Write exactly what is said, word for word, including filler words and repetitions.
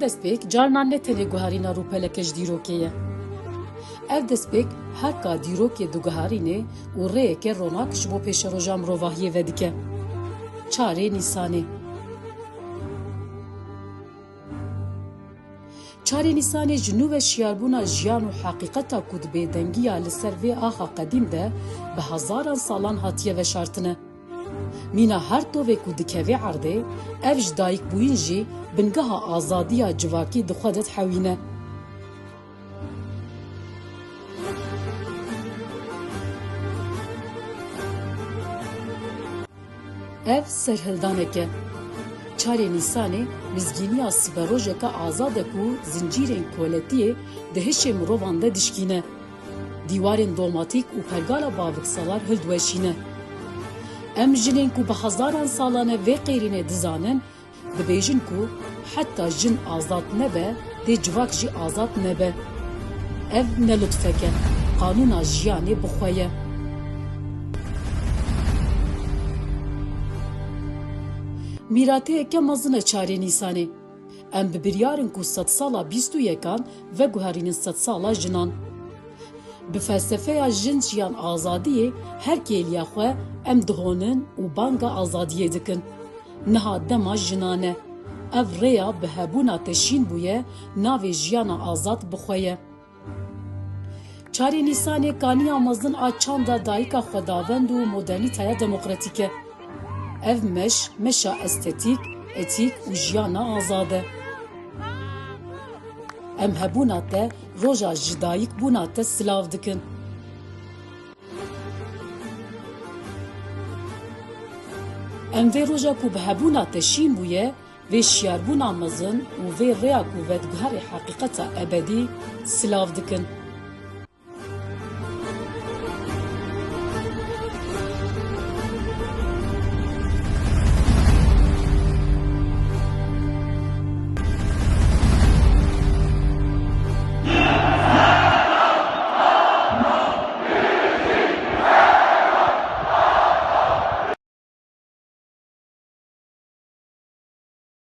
Destpêk carna ne tenê guherîna rûpeleke ji dîrokê ye. Ev destpêk herka dîrokê diguherîne û rêyeke ronak ji bo pêşeroja mirovahiyê vedike. Çarê Nîsanê. Çarê Nîsanê ji nû ve şiyarbûna jiyan û heqîqeta ku di bêdengiya li ser vê axa qedîm de bi hezaran salan hatiye veşartine. Mîna her tovê ku dikeve erdê, ev ji dayikbûyîn jî bingeha azadiya civakî di xwe de dihewîne. Ev serhildanek e. Çarê Nîsanê mizgîniya siberojeke azad e ku zincîrên koletiyê di hişê mirovan de dişkîne. Dîwarên domatîk û pergala baviksalar hildiweşîne. Em jinên ku bi hezaran salan e vê qêrînê dizanin, dibêjin ku heta jin azad nebe, dê civak jî azad nebe. Ev ne lutfek e, qanûna jiyanê bi xwe ye. Mîrateyeke mezin e Çarê Nîsanê. Em bi biryar in ku sedsala bîst û yekan veguherînin sedsala jinan. Bi felsefeya jin jiyan azadiyê her kêliya xwe em dihonin û banga azadiyê dikin. Niha dema jinan e. Ev rêya bi hebûna te şîn bûye, navê jiyana azad bi xwe ye. Çarê Nîsanê kaniya mezin a çanda dayika xwedavend û modernîteya demokratîk e. Ev meş, meşa estetîk, etîk û jiyana azad e. Em hebûna te, roja ji dayik bûna te silav dikin. Em vê roja ku bi hebûna te şîn bûye, vê şiyarbûna mezin û vê rêya ku vediguherê heqîqeta ebedî silav dikin.